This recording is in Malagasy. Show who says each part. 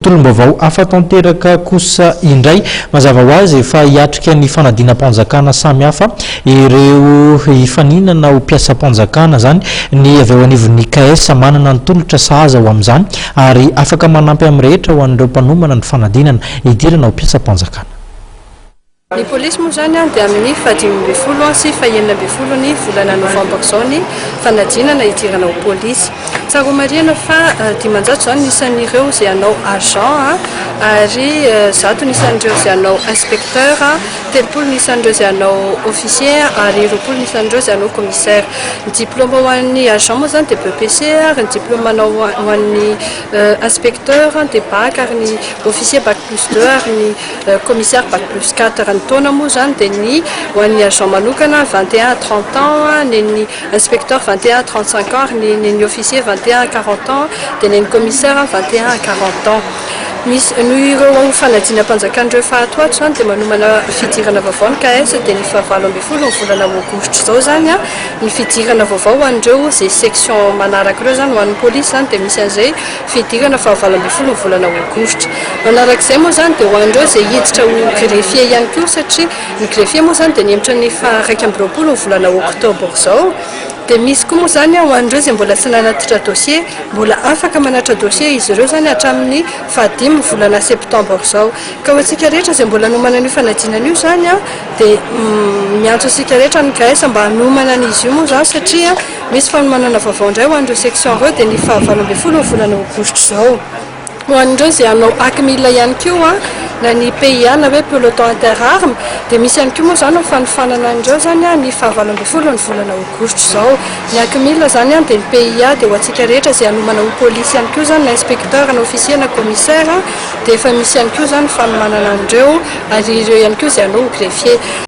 Speaker 1: Tontolom-baovao hafa tanteraka kosa indray. Mazava ho azy fa hiatrika ny fanadinam-panjakana samihafa ireo hifaninana ho mpiasam-panjakana izany ny avy eo anivon'ny KS manana ny tolotra sahaza ho amin'izany ary afaka manampy amin'ny rehetra ho an'ireo mpanomana ny fanadinana hidirana ho mpiasam-panjakana.
Speaker 2: Ny polisy moa izany dia amin'ny faha-15 sy faha-16 ny volana novambra izao ny fanadinana hidirana ho polisy. Tsara homarihana fa 500 izao ny isan'ireo izay hanao agent ary 100 ny isan'ireo izay hanao inspecteur, 30 ny isan'ireo izay hanao officier ary 20 ny isan'ireo izay hanao commissaire. Ny diplaoma ho an'ny agent moa izany dia BEPC ary ny diplaoma ho an'ny inspecteur dia bac ary ny officier bac plus deux ary ny Commissaire bac plus 4 ny taona moa izany dia ny ho an'ny agent manokana 21 à 30 ans, ny an'ny inspecteur 21 à 35 ans ary ny ny officier 21 à 40 ans dia ny an'ny commissaire 21 à 40 ans. Misy noho ireo fanadinam-panjakana ireo efa ato ho ato izany dia manomana fidirana vaovao ny KS dia ny faha-18 ny volana aogositra izao izany ny fidirana vaovao ho an'ireo izay section manaraka ireo izany ho an'ny polisy izany dia misy an'izay Fidirana faha-18 ny volana aogositra. Manarak'izay moa izany dia ho an'ireo izay hiditra ho greffier ihany koa satria ny greffier moa izany dia nihemotra ny faha-21 ny volana oktobra izao. Dia misy koa moa izany ho an'ireo izay mbola tsy nanatitra dossier, mbola afaka manatitra dossier izy ireo izany hatramin'ny fahadimy ny volana septambra izao. Ka ho antsika rehetra izay mbola hanomana an'io fanadinana io izany dia miantso antsika rehetra ny KS mba hanomana an'izy io moa izany satria Misy fanomanana vaovao indray ho an'ireo section ireo dia ny faha 18 ny volana aogositra izao. Ho an'ireo izay hanao ACMIL ihany koa na ny PIA na hoe peloton inter armes dia misy ihany koa moa izany ny fanofanana an'ireo izany ny faha 18 ny volana aogositra izao. Ny ACMIL izany dia ny PIA dia ho antsika rehetra izay hanomana ho polisy ihany koa izany na inspecteur na officier na commissaire dia efa misy ihany koa izany ny fanomanana an'ireo ary ireo ihany koa izay hanao ho greffier.